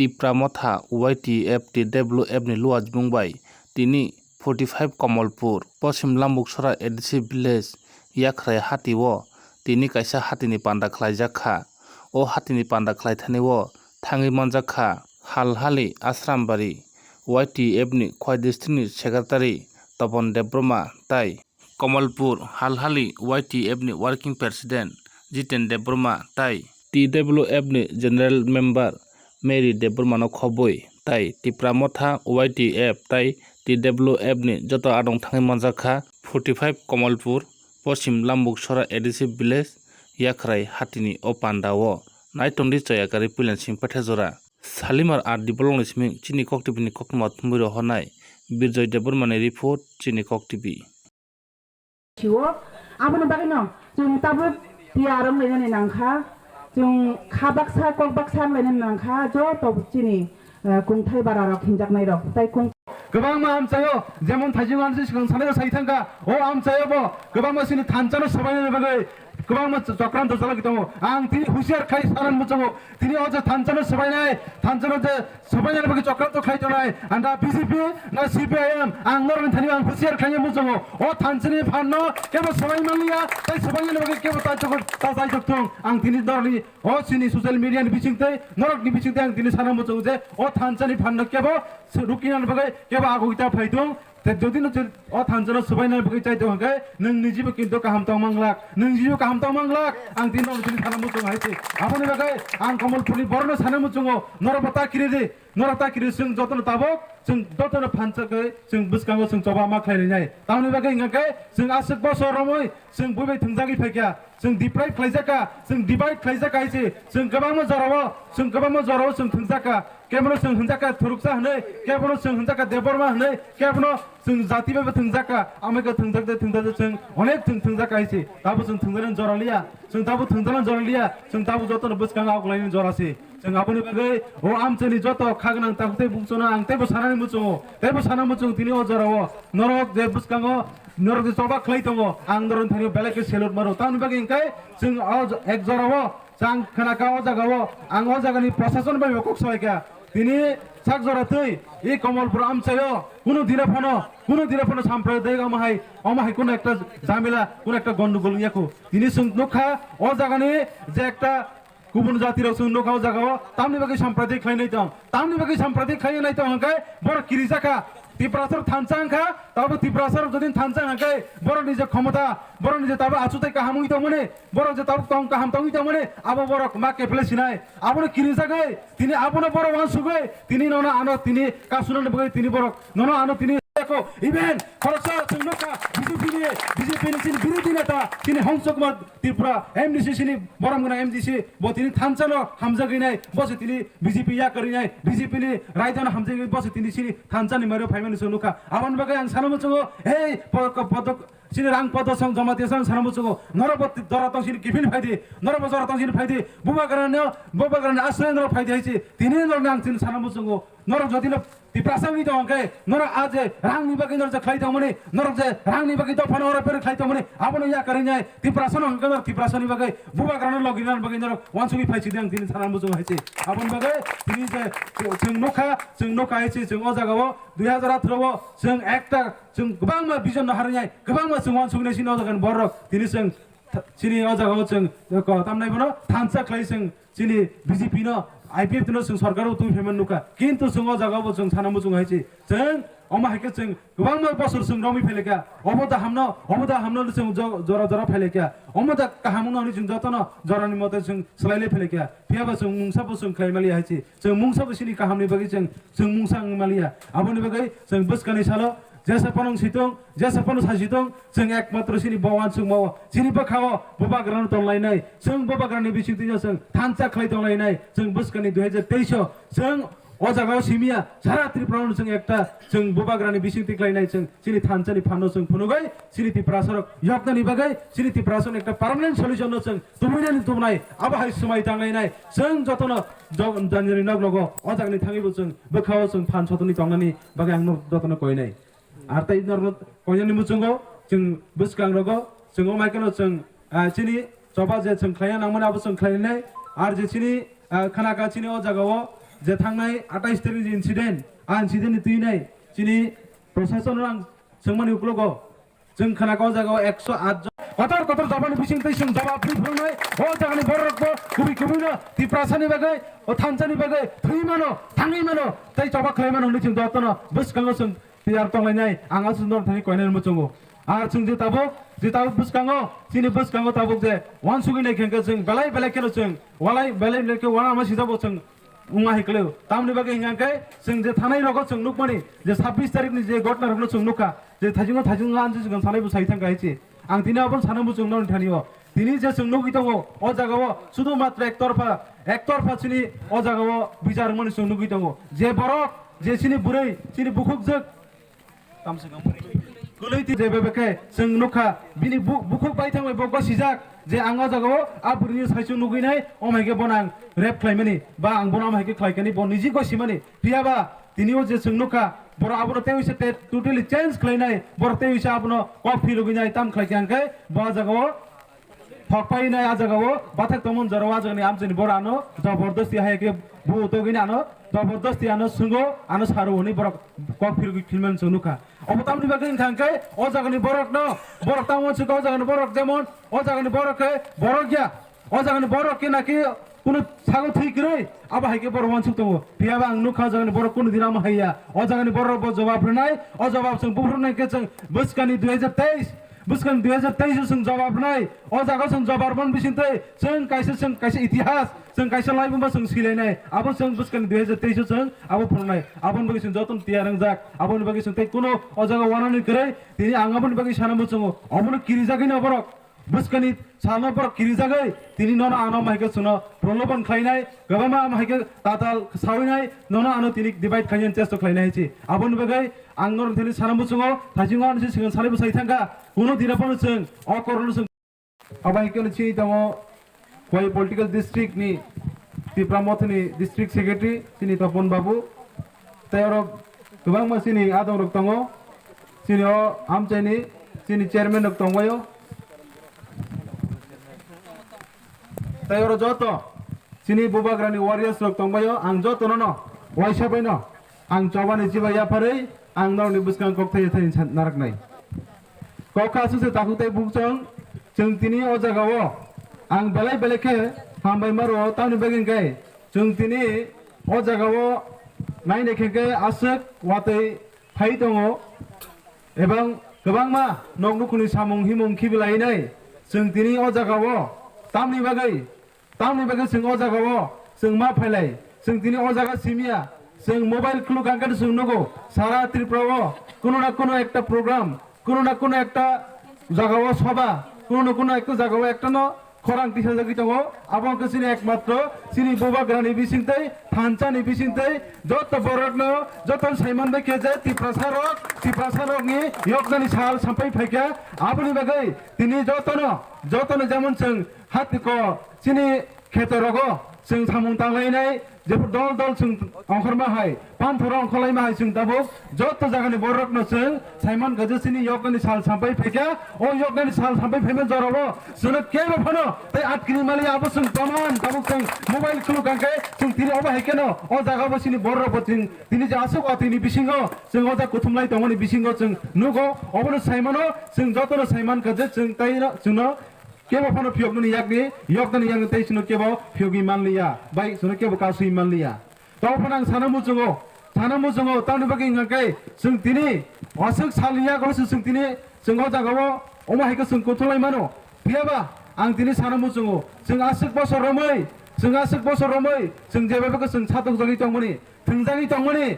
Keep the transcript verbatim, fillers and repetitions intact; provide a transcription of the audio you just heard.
Tipra Motha Y T F T W F ni luajmung bai tini forty five Kamalpur, Poschim Lambuksora A D C village Yakhrai hati o tini kaisa hatini panda khlaijak kha. O hatini panda khlaithani o thangwi manjak kha Halhali Asrambari Y T F ni Khowai district ni secretary Topon Debbarma tai Kamalpur Halhali Y T F ni working president Jiten Debbarma tai T W F ni general member Mary Debbarma no khobwi tai Tipra Motha Y T F tai T W F ni joto adong thangwi manjak kha forty five Kamalpur, Poschim Lambuksora A D C village Yakhrai hatini o panda o. Naitongdi Chayakari Puilansing Pathajora. Salimar R D block ni simi chini kok T V ni koktwma thumwi rohornai Birjoy Debbarma ni report chini kok T V. Siwo, aboni bagwino chwng tabuk tiyar wng lainani nangkha, chwng kha baksa kok baksa wng lainani nangkha, joto chini, eh, kungthai bara rok hinjaknai rok, tai kung- Kwbangma amchaio, jemon Thaijing Ansi swkang sanai sai thangkha, o amchaio bo kwbangma chini thansa no swbainani bagwi kwbangma chokranto chalagwi tongo. Ang tini husiar khai sanan muchungo, tini o je thansa no swbainai, thansa no je swbainani bagwi chokranto khlai tongnai, anda B J P na C P I M, ang norokni thani ang husiar khlai muchungo. O thansani phanno kebo swbai manliya, tai swbainani bagwi kebo ta chokor ta chai chok thung. Ang tini norokni o chini social media ni bisingtwi, norokni bisingtwi ang tini sana muchungo je o thansani phanno kebo rukinani bagwi kebo agoi ta phai thung. Te jodi no je o thansa no swbainani bagwi chai tong hwnkhe, nwng nijibo kintu kaham tong manglak, nwng nijibo kaham tong manglak. Ang tini norokni sana muchungo hai se. Aboni bagwi ang Kamalpurni borokno sana muchungo, norokbo ta kiri di. Norok ta kiri, chwng jotono tabuk, chwng jotono phansa khe, chwng bwskango chwng choba ma khlai lainai. Tamoni bagwi hwnkha khe, chwng aswk bosor romwi, chwng buibai thwngjagwi phaikha, chwng deprive khlaijak kha, chwng divide khlaijak kha hai se, chwng kwbangma jorao, chwng kwbangma jorao chwng thwngjak kha, kebono chwng hwnjak kha Thuruksa hwnwi, kebono chwng hwnjak kha Debbarma hwnwi, kebono chwng jati bai bo thwngjak kha, amai khe thwngjak de thwngjak de chwng onek chwng thwngjak kha hai se. Tabuk chwng thwngjaknani jora liya, chwng tabuk thwngjaknani jora liya, chwng tabuk jotono bwskango aguklainani jora se. Chwng aboni bagwi o amchaini joto kha gwnang takhuk tei bukchano ang teibo sanani muchungo, teibo sana muchungo tini o jorao norok je bwskango norok je choba khlai tongo, ang norokni thani belai khe salute mano. Tamoni bagwi hwnkhe chwng o j-, ek jorao chwng khna kha o jagao, ang o jagani prosason bai bo kok salai kha. Tini sak jora twi i Kamalpur amchaio kunu dina phano, kunu dina phano sampradayik omo hai, omo hai kunu ekta jamila, kunu ekta gondogol wngya kho. Tini chwng nukha o jagani je ekta kubun jatirok chwng nukha o jagao, tamni bagwi sampradayik khlainai tong, tamni bagwi sampradayik khlainai tong hwnkhe borok kirijakha. Tiprasarok thansa wngkha, tabuk Tiprasarok jodi thansa hwnkhe borokni je khomota, borokni je tabuk achukthai kaham wngwi tongmani, borok je tabuk tong kaham tongwi tongmani, abo borok ma keple sinai. Abono kirijagwi tini abono borok uansugwi tini nono ano tini kasunani bagwi tini borok nono ano tini eko even khoroksa chwng nukha B J P ni, B J P ni chini birodhi neta chini Hongso Kumar Tripura M D C chini borom gwnang M D C bo tini thansa no hamjagwi nai, bo se tini B J P yakarwi nai, B J P ni raida no hamjagwi bo se tini chini thansa ni mario phaimani chwng nukha. Aboni bagwi ang sana muchungo, hei po-, po-, podok chini rang podo song joma tiya song sana muchungo, norok bo jora tong chini kiphil phaidi, norok bo jora tong chini phaidi, bubagrani, bubagrani aswk norok phaidi hai se, tini norok ni ang chini sana muchungo, norok jodi no Tiprasa wngwi tong hwnkhe, norok a je rang ni bagwi norok je khlai tongmani, norok je rang ni bagwi dophano oro pere khlai tongmani, abono yakarwi nai, Tiprasa no hwnkhe norok Tiprasa ni bagwi, bubagrano logi nani bagwi norok uansugwi phai sidi ang tini sana muchungo hai se. Aboni bagwi tini je chwng nukha, chwng nukha hai se, chwng o jagao dui hajar atharo o chwng ekta chwng kwbangma vision no harwi nai, kwbangma chwng uansugwi nai chini o jagani borok. Tini chwng th-, chini o jagao chwng ko tamnai bono thansa khlai chwng chini B J P no, I P F T no chwng sorkar o twi phaimani nukha. Kintu chwng o jagao bo chwng sana muchung hai se. Chwng omo hai khe chwng kwbangma bosor chwng romwi phai laikha. Obo da hamno, obo da hamno chwng jo-, jora jora phai laikha. Omo da kaham wngno hwnwi chwng jotono jorani mote chwng swlai lai phai laikha. Phiya ba chwng mungsa bo chwng khlai maliya hai se. Chwng mungsa bo chini kahamni bagwi chwng, chwng mungsa wng maliya. Aboni bagwi chwng bwskani salo jesa phano sitong, jesa phano sasitong, chwng ekmatro chini bo uansukmao, chini bwkhao bubagrano tonglainai, chwng bubagrani bisingtwino chwng thansa khlai tonglainai, chwng bwskani dui hajar teis o chwng o jagao simiya, sara Tripura no chwng ekta chwng bubagrani bisingtwi khlainai, chwng chini thansani phano chwng phunugwi, chini Tiprasarok yoknani bagwi, chini Tiprasarok ekta permanent solution no chwng tubunani tubunai, abo hai swmai tanglainai, chwng jotono jog-, janjani nok nogo, o jagani thangwi bo chwng bwkhao chwng phan sotoni tongnani bagwi ang no jotono koinai. Ar tei norokno koinani muchungo chwng bwskang rogo chwng o maikano chwng, ah, chini choba je chwng khlaina nangmani abo chwng khlainai. Ar je chini, ah, khanaka chini o jagao Je thangnai atais tarik ni incident, a incident ni twinai chini proshasonno ang swngmani uklogo, chwng khwnakha o jagao ekso aat jon kotor kotor jabani bisingtwi chwng jawab rwi phwrwngnai. O jagani bororokbo kubui kubuino Tiprasani bagwi, o thansani bagwi thwi mano, thangwi mano, tei choba khlai mano hwnwi chwng jotono bwskango chwng tiyar tonglainai. Ang aswk norok thani koinani muchungo. Ar chwng je tabuk, je tabuk bwskango, chini bwskango tabuk je uansugwi nai khe hwnkhe chwng belai belai kheno chwng walai belai belai khe uanama sijabo chwng wngma hai kwlwi. Tamoni bagwi hwnkha khe chwng je thanai rogo chwng nukmani je sabbish tarikh ni je ghotna rokno chwng nukha, je thaichungo thaichungo ansi chwng salaibo sai thangkha hai se. Ang tini abono sana muchung noni thani o. Tini je chwng nugwi tongo, o jagao sudu matra ektorpha, ektorpha chini o jagao bichar wngmani chwng nugwi tongo. Je borok, je chini bwrwi, chini bukhukjwk, kwlwi twi je bebekhe chwng nukha, bini bu-, bukhuk bai thangbai bo gosijak, je ang o jagao a bwrwini saichung nugwi nai, omo hai khe bono ang rape khlaimani, ba ang bono omo hai khe khlaikani, bo niji gosimani. Phiya ba tini o je chwng nukha, borok abono tei uisa te totally change khlainai, borok tei uisa abono kok philugwi nai, tam khlai khe hwnkhe bo jagao thok painai, a jagao bathak tongmani jorao a jagani amchaini borok ano jobordosti hai khe bu togwini ano jobordosti ano swngwi ano saro hwnwi borok kok philugwi philmani chwng nukha. Obo tamni bagwi wngkha hwnkhe o jagani borokno borok tamo swkha, o jagani borok jemon o jagani borok khe borok ya. O jagani borok khe naki kunu sago thwi kwrwi, abo hai khe borok uansuk tongo. Phiya ba ang nukha o jagani borok kunu din amo hai ya. O jagani borok bo jawab rwnai, o jawab chwng buphuru nai khe chwng bwskani dui hajar teis, bwskani dui hajar teis o chwng jawab rwnai. O jaga chwng jawab rwmani bisingtwi chwng kaisa, chwng kaisa itihas, chwng kaisa laibuma chwng silainai. Abo chwng bwskani dui hajar teis o chwng abo phunuknai. Aboni bagwi chwng jotono tiyar wngjak. Aboni bagwi chwng tei kunu o jaga uanani kwrwi tini ang aboni bagwi sana muchungo. Obono kirijagwino borok. Bwskani salno borok kirijagwi tini nono ano omo hai khe chwngno proloban khlainai, kwbangma omo hai khe tatal sawinai, nono ano tini divide khainani chesta khlainai hai se. Aboni bagwi ang norok thani sana muchungo, thaichungo ano se sigon salaibo sai thangkha, kuno dina phano chwng o korokno chwng. Abo hai kheno chini tongo Khowai Political District ni Tipra Mothani District Secretary chini Topon Babu, tei oro kwbangma chini adongrok tongo, chini o amchaini chini chairman rok tongbaio, tei oro joto chini bubagrani warriors rok tongbaio. Ang jotono no waisa baino ang chobani chiba yapharwi ang norokni bwskang kok thai thai naraknai. Kok kha aswk se takhuk tei bukchang, chwng tini o jagao ang belai belai khe hambai ma rwo, tamni bagwi hwnkhe chwng tini o jagao nainai khe khe aswk watwi phai tongo, ebang kwbangma nok nukhungni samung himung khibilainai chwng tini o jagao tamni bagwi Tamni bagwi chwng o jagao chwng ma phailai, chwng tini o jaga simiya, chwng mobile khuluk ang khe chwng nugo, sara Tripura o kuno na kuno ekta program, kuno na kuno ekta jagao soba, kuno na kuno ekta jagao ekta no khorang tisajagwi tongo. Abo wngkha chini ekmatro chini bubagrani bisingtwi, thansa ni bisingtwi, joto borokno, joto saiman bai khe je Tiprasa rok, Tiprasa rokni yoknani sal sampai phaikha. Aboni bagwi tini jotono, jotono jemon chwng hatiko chini kheto rogo chwng samung tanglainai, jephru dol dol chwng ongkhorma hai, panthoro ongkhorlaima hai chwng tabuk joto jagani borokno chwng saiman kha je chini yoknani sal sampai phaikha. O yoknani sal sampai phaima jorao chwngno kebo phano tei atkini maliya, abo chwng proman tabuk chwng mobile khuluk ang khe chwng tini obo hai kheno o jagao chini borok bo chwng tini je aswk watwini bisingo chwng o jaga kuthumlai tongmani bisingo chwng nugo. Obono saimano chwng jotono saiman kha je chwng tei chwngno kebo phano phiyoknani yakni, yoknani yakni tei chwngno kebo phiyogwi manliya, bai chwngno kebo kasui manliya. Tamo phano ang sana muchungo, sana muchungo, tamni bagwi hwnkha khe chwng tini aswk salni yago se chwng tini chwng o jagao omo hai khe chwng kuthumlai mano. Phiyaba ang tini sana muchungo, chwng aswk bosor romwi, chwng aswk bosor romwi, chwng jeba bwkha chwng satokjagwi tongmani, thwngjagwi tongmani,